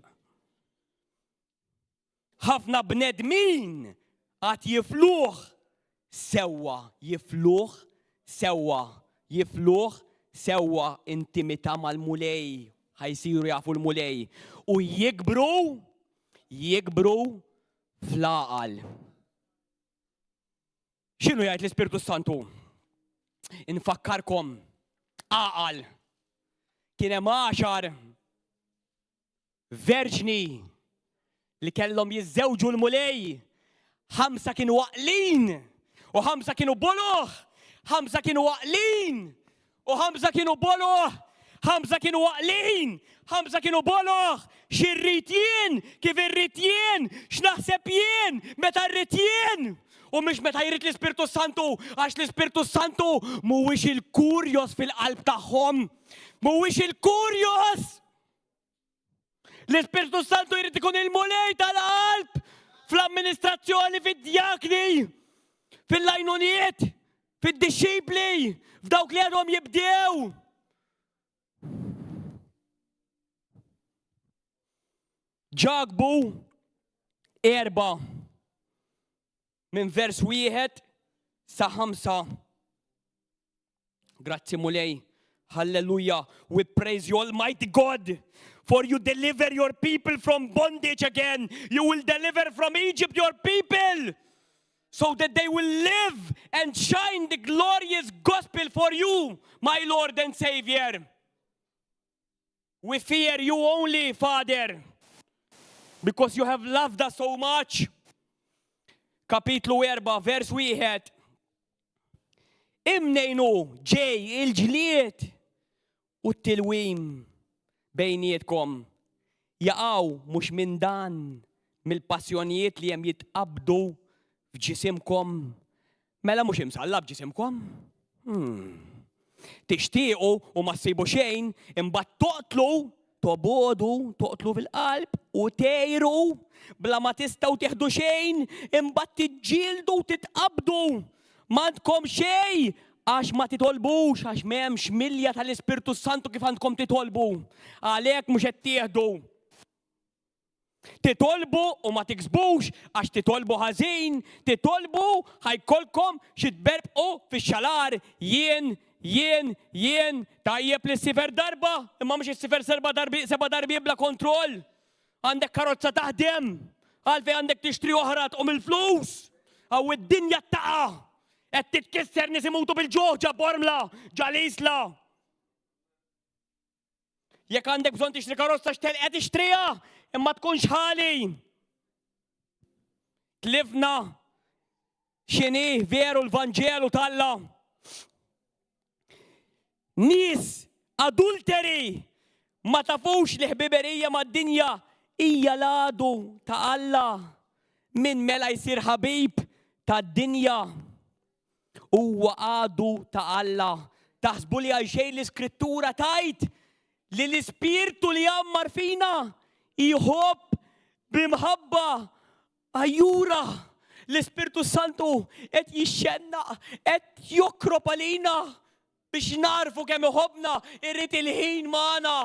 Ħafna bnedmin għad jifluh sewwa, jifluh sewwa, jifluh sewwa intimità mal-Mulej, ħa jsiru jafu l-Mulej u jikbru, jikbru fl-għaqal. X'inhu jgħid l-Ispirtu Santu? Infakkarkom għaqal kien hemm għaxar verġni li kellhom jiżżewġu l-Mulej, ħamsa kienu għaqlin u ħamsa kienu boloh, ħamsa kienu għaqlin u ħamsa kienu boloh, ħamsa kienu għaqlin, ħamsa kienu boloh, x'irrid jien, kif irrid jien, x'naħseb jien, meta rrid jien. U mhux meta jrid l-Ispirtu Santu, għax l-Ispirtu Santu mhuwiex il-kurjos fil-qalb tagħhom. Mhuwiex il-kurjos! L-Ispirtu Santu jrid ikun il-mulej tal-qalb fl-amministrazzjoni, fid-djakni, fil-lajnuniet, fid-dixxipli, f'dawk li għadhom jibdew. Ġakbu erba minn vers wieħed sa ħamsa. Grazzi Mulej. Hallelujah. We praise you, Almighty God. For you deliver your people from bondage again. You will deliver from Egypt your people so that they will live and shine the glorious gospel for you, my Lord and Savior. We fear you only, Father, because you have loved us so much. Kapitlu 4, vers 1. Imnejnu ġej il-ġlied u t-tilwim bejnietkom jaqaw mhux minn dan mill-passjonijiet li hemm jitqabdu f'ġisimkom Mela mhux imsallab ġisimkom? Hmm. Tixtiequ u ma ssibu xejn, imbagħad toqtlu, tobodu, toqtlu fil-qalb u tgħiru bla ma tistgħu tieħdu xejn, imbagħad tiġġieldu u titqabdu. M'għandkom xejn għax ma titolbux, għax m'hemmx milja tal-Ispirtu Santu kif għandkom titolbu. Għalhekk mhux qed tieħdu. Titolbu u ma tiksbux għax titolbu ħażin, titolbu ħa jkollkom xi tberbqu fix-xalar, jien, jien, jien, tajjeb li ssifer darba, imma mhux issifer serba darbi, seba' darbiet bla kontroll. Għandek karozza taħdem, għalfejn għandek tixtri oħra tqum il-flus. Hawn id-dinja taqa' qed titkisser nies imutu bil-ġuħ ġa Bormla, ġa l-Isla. Jekk għandek bżonn tixtri karozza x'telqet ixtriha, imma tkunx ħali. Tlifna x'inhi veru l-Vanġelu t'Alla. Nies adulteri ma tafux li ħbiberija mad-dinja hija l-għadu ta' Alla. Min mela jsir ħabib tad-dinja huwa għadu ta' Alla. Taħsbu li għal xejn l-Iskrittura tgħid li l-Ispirtu li jgħammar fina jħobb b'imħabba għajjura. L-Ispirtu Santu qed jixxennaq, qed jokrob għalina biex narfu kemm iħobbna, irrid il-ħin magħna.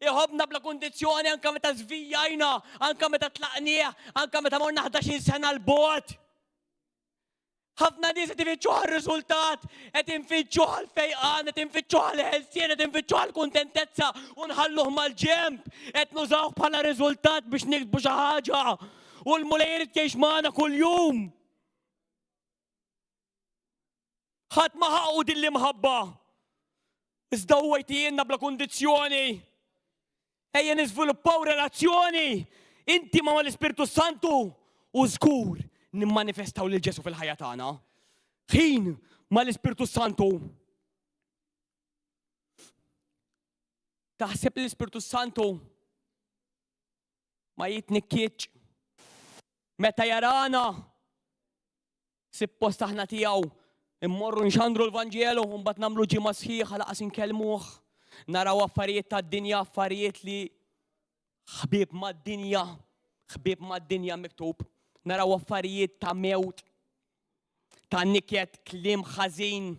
Iħobbna bla kundizzjoni anke meta żvijajna, anke meta tlaqnieh, anke meta morna 11-il sena 'l bogħod. Ħafna nies qed ifittxu għar-riżultat, qed infittxu għall-fejqan, qed infittxu għall-ħelsien, qed infittxu għall-kuntentezza u nħalluh mal-ġenb, qed nużawh bħala riżultat biex niksbu xi ħaġa. U l-Mulej irid jgħix magħna kuljum. Ħadd ma ħaqqu din l-imħabba. Iżda huwa jtijielna bla kundizzjoni. Ejja niżviluppaw relazzjoni intima mal-Ispirtu Santu u żgur nimmanifestaw lil Ġesu fil-ħajja tagħna. Ħin mal-Ispirtu Santu. Taħseb li l-Ispirtu Santu ma jitnikkietx meta jarana Sippost aħna tiegħu immorru nxandru l-Vanġelu u mbagħad nagħmlu ġimgħa sħiħa laqas inkellmuh. Naraw affarijiet tad-dinja, affarijiet li ħbieb mad-dinja, ħbieb mad-dinja miktub. Naraw affarijiet ta' mewt, ta' niket, kliem ħażin.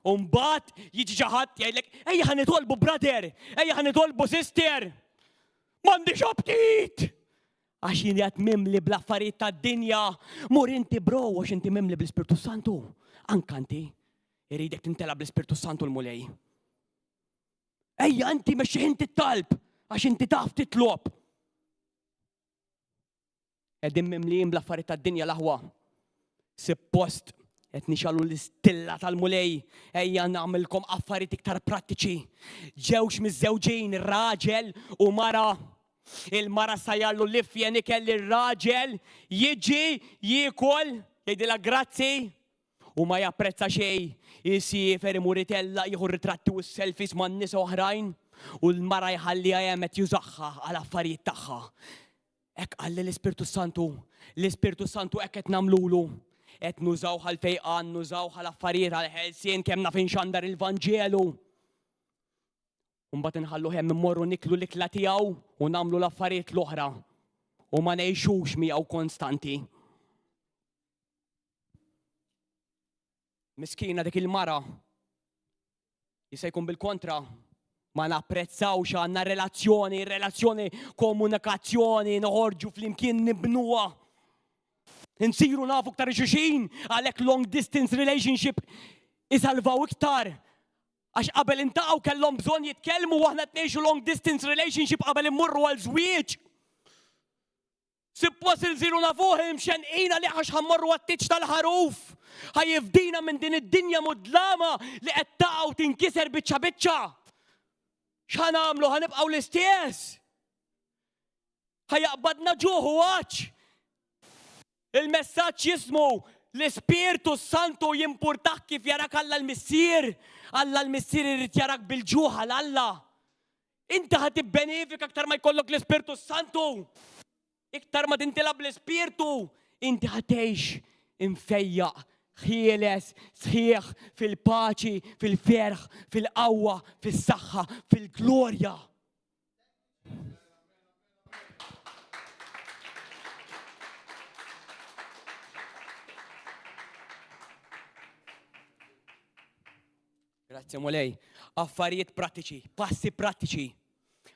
U mbagħad jiġi xi ħadd jgħidlek, ejja ħa nitolbu brother, ejja ħa nitolbu sister. M'għandix aptit! Għax jien qed mimli bl-affarijiet tad-dinja. Mur inti bro għax inti mimli bl-Ispirtu Santu. Anka inti iridek tintela bl-Ispirtu Santu l-Mulej. Ejja inti mexxi inti t-talb għax inti taf titlob. Qegħdin mimlijin bl-affarijiet tad-dinja l-aħwa. Sippost qed nixalu l-istilla tal-Mulej, ejja nagħmilkom affarijiet iktar prattiċi. Ġewx miżżewġin raġel u mara. Il-mara sajjarlu l-ifjen ikel lir-raġel jiġi jiekol, jgħidilha grazzi, u ma japprezza xejn, isiefer imur itellaq jieħu r-ritratti u s-selfies ma' nisa oħrajn u l-mara jħalliha hemm qed jużaha għal affarijiet tagħha. Hekk qalli l-Ispirtu Santu. L-Ispirtu Santu hekk qed nagħmlulu. Qed nużawh għal fejqan, nużawh għal affarijiet għal ħelsien kemm naf inxandar il-Vanġelu. U mbagħad inħalluh hemm immorru niklu l-ikla tiegħu u nagħmlu l-affarijiet l-oħra u ma ngħixux miegħu konstanti. Miskina dik il-mara Jista' jkun bil-kontra, ma napprezzawx għandna relazzjoni, relazzjoni, komunikazzjoni, noħorġu flimkien nibnuha. Insiru nafu iktar xuxin, għalhekk long distance relationship isalvaw iktar. Għax qabel intaqgħu kellhom bżonn jitkellmu u aħna tnejxu long distance relationship qabel immorru għal żwieġ. Suppost insiru nafuh imxenqin għalih għax ħa mmorru għat-tieġ tal-ħaruf. Ħa jifdina minn din id-dinja mudlama li qed taqa' u tinkiser biċċa biċċa. X'ħa nagħmlu? Ħa nibqgħu l-istess? Ħa jaqbadna ġuħ u għatx. Il-messaġġ jismu l-Ispirtu Santu jimpurtah kif jarak Alla l-Missier. Alla l-Missier irid jarak bil-ġuħ għal Alla. Inti ħa tibbenefika iktar ma jkollok l-Ispirtu Santu. Iktar ma tintilab l-Ispirtu, inti ħa tgħix imfejjaq, ħieles, sħiħ fil-paċi, fil-ferħ, fil-qawwa, fis-saħħa, fil-glorja. Grazzi Mulej. Affarijiet prattiċi, passi prattiċi.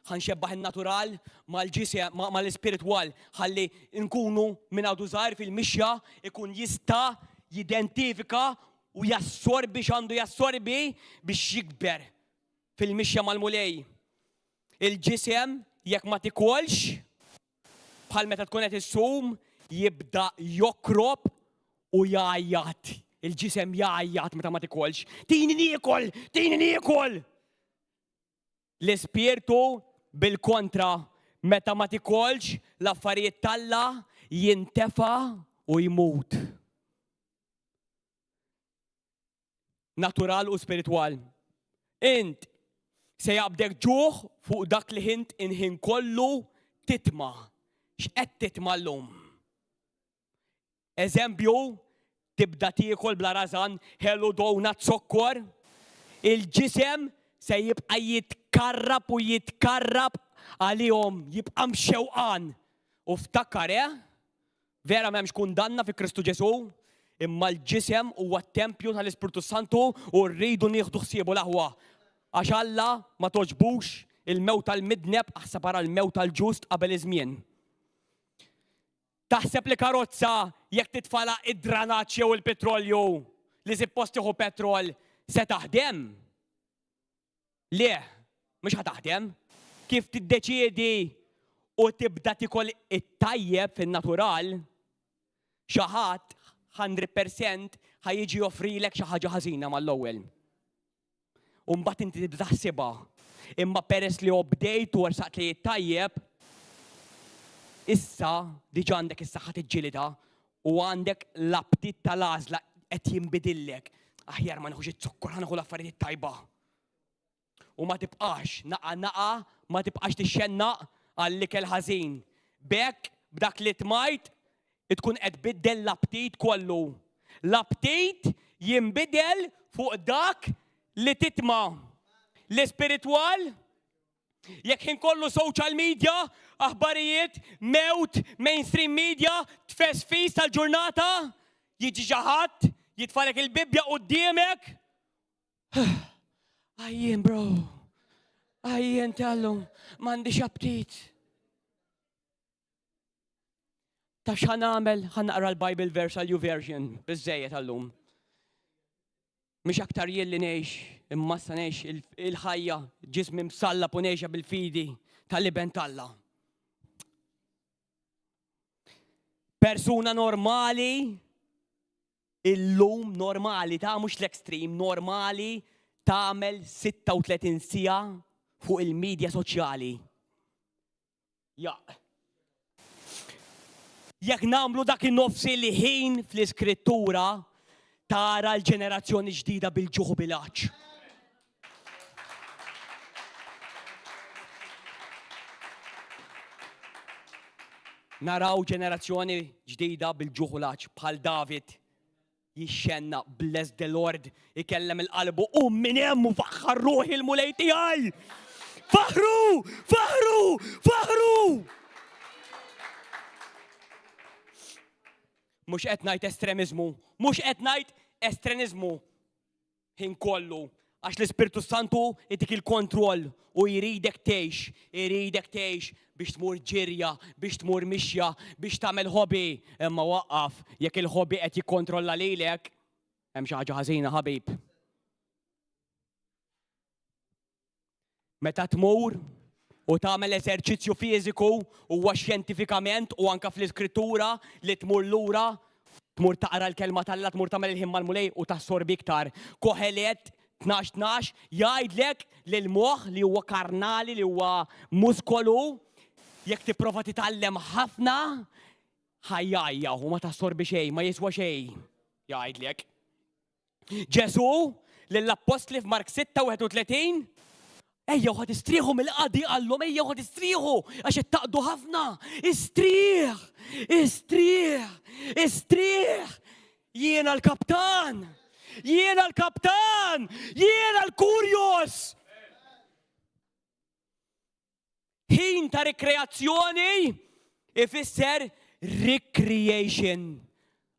Ħanxebbaħ in-natural mal-ġisem, mal-ispiritwal, ħalli nkunu minn għadu żgħir fil-mixja ikun jista' jidentifika u jassorbi x'għandu jassorbi biex jikber fil-mixja mal-Mulej. Il-ġisem jekk ma tikolx, Bħal meta tkun qed issum, jibda jokrob u jgħajjat. Il-ġisem jgħajjat meta ma tikolx. Tini niekol! Tini niekol! L-ispirtu bil-kontra meta ma tikolx l-affarijiet t'Alla jintefa' u jmut. Natural u spiritwal. Int se jaqbdek ġuħ fuq dak li int inħin kollu titma'. X'qed titma' llum? Eżempju, tibda tiekol bla rażan ħelu donut zokkor, il-ġisem se jibqa' jitkarrab u jitkarrab għalihom, jibqa' mxewqan. U ftakar, eh? Vera m'hemmx kundanna fi Kristu Ġesù, imma l-ġisem huwa t-tempju tal-Ispirtu Santu u rridu nieħdu ħsiebu l-aħwa. Għax Alla ma togħġbux il-mewt tal-midneb aħseb ara l-mewt tal-ġust qabel iż-żmien. Taħseb li karozza jekk titfalha id-dranaġġ jew il-pitrolju li sippost tieħu petrol se taħdem? Le, mhux ħa taħdem. Kif tiddeċiedi u tibda tikol it-tajjeb fin-natural, xi ħadd 100% ħa jiġi joffrilek xi ħaġa ħażina mal-ewwel. U mbagħad inti tibda taħsibha. Imma peress li obdejt u ersaqt li tajjeb, issa diġà għandek is-saħħa tiġġilidha u għandek l-aptit tal-għażla qed jinbidillek. Aħjar ma nieħux iz-zokkor, ħa nieħu l-affarijiet tajba. U ma tibqax naqa naqa, ma tibqax tixxennaq għall-ikel ħażin. B'hekk b'dak li tmajt tkun qed tbiddel l-aptit kollu. L-aptit jinbidel fuq dak li titma'. L-ispiritwal, jekk ħin kollu social media, aħbarijiet, mewt, mainstream media, tfesfis tal-ġurnata, jiġi xi ħadd jitfalek il-Bibbja quddiemek. Għajjien bro, għajjien tal-lum, m'għandix aptit. Taf x'ħa nagħmel? Ħa naqra l-Bible verse għal YouVersion, biżżejjed għallum. Mhux aktar jien li ngħix, imma sa ngħix il-ħajja ġismi msallab u ngħixha bil-fidi tal-iben t'Alla. Persuna normali illum normali ta' mhux l-extreme, normali tagħmel 36 siegħa fuq il-medja soċjali. Jaqq. Jekk nagħmlu dak in-nofs il-ħin fl-Iskrittura, tara l-ġenerazzjoni ġdida bil-ġuħ u bil-għatx. Naraw ġenerazzjoni ġdida bil-ġuħ u l-għatx bħal David Jixxennaq, Bless the Lord, ikellem il-qalbu, qum minn hemm u faħħar ruħi l-Mulej tiegħi! Faħħru! Faħħru! Faħħru! Mhux qed ngħid estremiżmu, mhux qed ngħid estreniżmu. ħin kollu, għax l-Ispirtu Santu jtik il-kontroll u jridek tgħix, iridek tgħix biex tmur ġirja, biex tmur mixja, biex tagħmel hobby, imma waqqaf jekk il-hobby qed jikkontrolla lilek, hemm xi ħaġa ħażina ħabib. Meta tmur u tagħmel eżerċizzju fiżiku huwa xjentifikament u anke fl-Iskrittura li tmur lura, tmur taqra l-Kelma t'Alla, tmur tagħmel il-ħin mal-Mulej u tassorbi iktar. Kohelet 12:12 jgħidlek li l-moħħ li huwa karnali, li huwa muskolu, jekk tipprova titgħallem ħafna, ħa jgħajja u ma tassorbi xejn, ma jiswa xejn, jgħidlek. Ġesù lill-appostli f'Mark 6:31, Ejjew ħa tistrieħu mill-qadi qallhom, ejjew ħa tistrieħu għax qed taqdu ħafna. Istrieħ, istrieħ, istrieħ. Jiena l-kaptan, jiena l-kaptan, jiena l-kurjos. Ħin ta' rikreazzjoni ifisser recreation.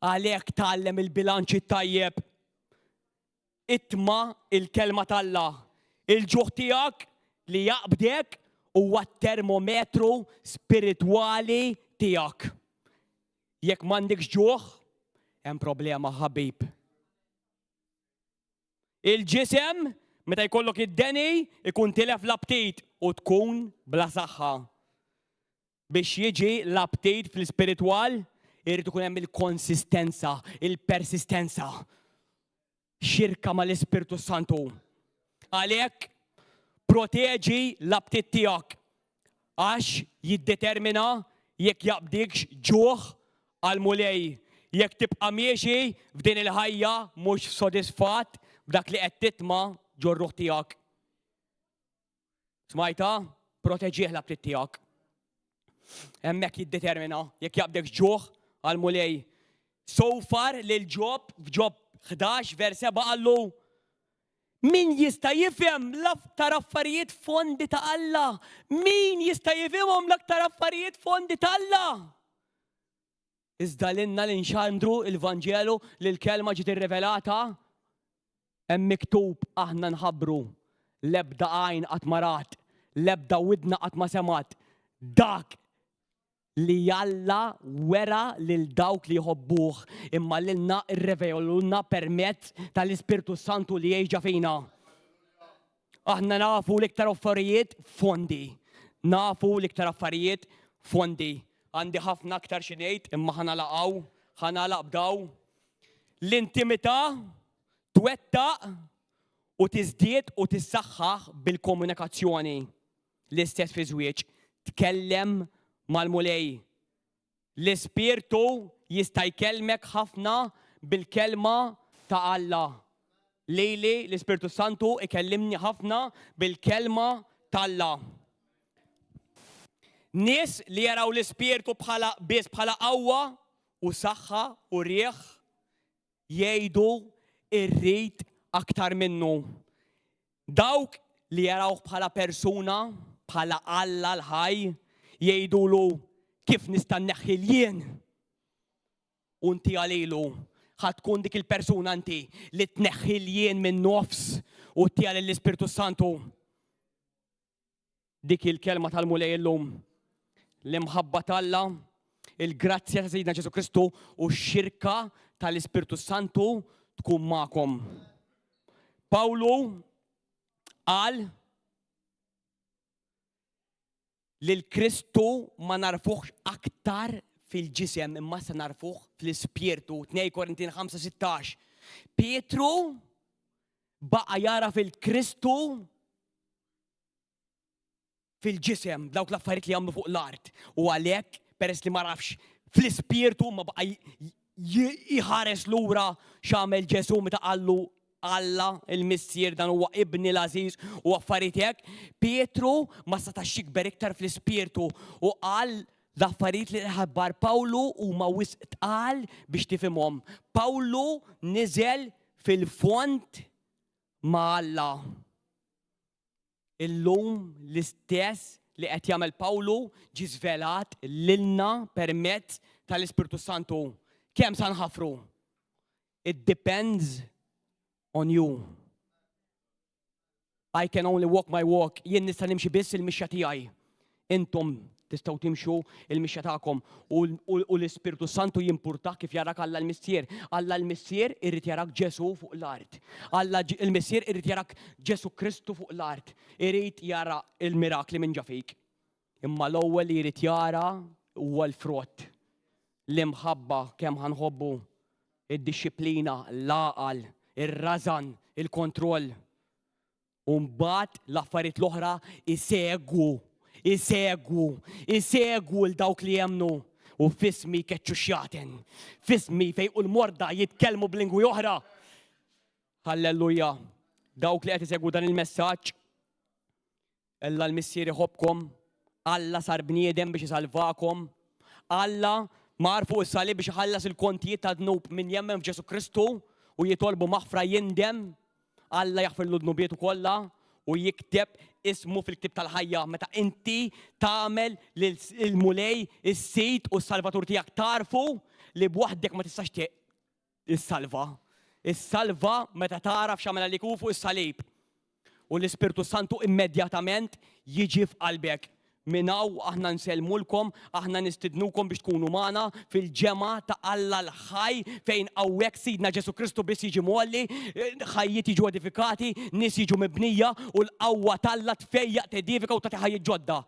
Għalhekk tgħallem il-bilanċ it-tajjeb. Itma' il-kelma t'Alla. Il-ġuħ tiegħek li jaqbdek huwa t-termometru spiritwali tiegħek. Jekk m'għandekx ġuħ, hemm problema ħabib. Il-ġisem, meta jkollok id-deni, ikun tilef l-aptit u tkun bla saħħa. Biex jiġi l-aptit fl-ispiritwal, irid ikun hemm il-konsistenza, il-persistenza. Xirka mal-Ispirtu Santu. Għalhekk, Proteġi l-aptit tiegħek għax jiddetermina jekk jaqbdikx ġuħ għall-Mulej, jekk tibqa' miexi f'din il-ħajja mhux sodisfatt b'dak li qed titma' ġor-ruħ tiegħek. Smajta? Proteġih l-aptit tiegħek. Hemmhekk jiddetermina jekk jaqbdek ġuħ għall-Mulej. Sofar lil Ġob f'Ġob 11 vers 7 qallu Min jista' jifhem l-aktar affarijiet fondi ta' Alla? Min jista' jifhimhom l-aktar affarijiet fondi ta' Alla? Iżda lilna li nxandru l-Vanġelu li l-kelma ġiet irrivelata, hemm miktub aħna nħabbru, l-ebda għajn qatt ma rat, l-ebda widna qatt ma semgħet, dak li Alla wera lil dawk li jħobbuh, imma lilna rrevelulna permezz tal-Ispirtu Santu li jgħix ġa fina. Aħna nafu l-iktar affarijiet fondi. Nafu l-iktar affarijiet fondi. Għandi ħafna aktar xi ngħid imma ħa nagħlaq hawn, ħa nagħlaq b'daw. L-intimità twettaq u tiżdied u tissaħħaħ bil-komunikazzjoni. L-istess fi żwieġ, tkellem mal-Mulej. L-Ispirtu jista' jkellmek ħafna bil-kelma ta' Alla. Lili l-Ispirtu Santu ikellimni ħafna bil-kelma t'Alla. Nies li jaraw l-Ispirtu bħala biss bħala qawwa u saħħa u riħ jgħidu irrid aktar minnu. Dawk li jarawh bħala persuna, bħala Alla l-ħaj, jgħidulu kif nista' nneħħi l-jien? U inti għalilu ħa tkun dik il-persuna inti li tneħħi l-jien minn nofs u ttiha lill-Ispirtu Santu. Dik hi l-kelma tal-Mulej illum. L-imħabba t'Alla, il-grazzja ta' Sidna Ġesu Kristu u x-xirka tal-Ispirtu Santu tkun magħkom. Pawlu qal li l-Kristu ma narfuħx aktar fil-ġisem imma se narfuh fl-ispirtu. 2 Korintin 5:16. Pietru baqa' jara fil-Kristu fil-ġisem dawk l-affarijiet li jagħmlu fuq l-art u għalhekk peress li ma rafx fl-ispirtu ma baqa' jħares lura x'għamel Ġesù meta qallu Alla il-Missier dan huwa ibni l-għażiż u affarijiet hekk, Pietru ma setax jikber iktar fl-ispirtu u qal l-affarijiet li ħabbar Pawlu huma wisq tqal biex tifhimhom. Pawlu niżel fil-fond ma' Alla. Illum l-istess li qed jagħmel Pawlu ġie żvelat lilna permezz tal-Ispirtu Santu. Kemm sa nħafru? It depends on you. I can only walk my walk. Jien nista' nimxi biss il-mixja tiegħi. Intom tistgħu timxu il-mixja tagħkom u l-Ispirtu Santu jimpurtah kif jarak Alla l-Missier. Alla l-Missier irid jarak Ġesu fuq l-art. Alla l-Missier irid jarak Ġesu Kristu fuq l-art. Irid jara il-mirakli minn ġa fik. Imma l-ewwel li jrid jara huwa l-frott. L-imħabba kemm ħa nħobbu, id-dixxiplina, l-għaqal, ir-rażan, il-kontroll. U mbagħad l-affarijiet l-oħra isegwu, isegwu, isegwu 'l dawk li jemmnu u f'ismi jkeċċu x-xjaten, f'ismi jfejqu l-morda, jitkellmu b'lingwi oħra. Halleluja! Dawk li qed isegwu dan il-messaġġ, Alla l-Missier iħobbkom, Alla sar bniedem biex isalvakom, Alla mar fuq is-salib biex iħallas il-kontijiet tad-dnub min jemmen f'Ġesù Kristu u jitolbu maħfra jindem Alla jaħfirlu dnubietu kollha u jikteb ismu fil-ktieb tal-ħajja. Meta inti tagħmel lill-Mulej is-Sid u s-Salvatur tiegħek tagħrfu li b'waħdek ma tistax issalva. Issalva meta tagħraf x'għamel għalik hu fuq is-salib. U l-Ispirtu Santu immedjatament jiġi f'qalbek. Minn hawn aħna nsellmulkom, aħna nistidnukom biex tkunu magħna fil-ġemgħa ta' Alla l-ħaj fejn hawnhekk Sidna Ġesù Kristu biss jiġi mgħolli, ħajjiet jiġu edifikati, nies jiġu mibnija u l-qawwa t'Alla tfejjaq, tedifika u tagħti ħajjiet ġodda.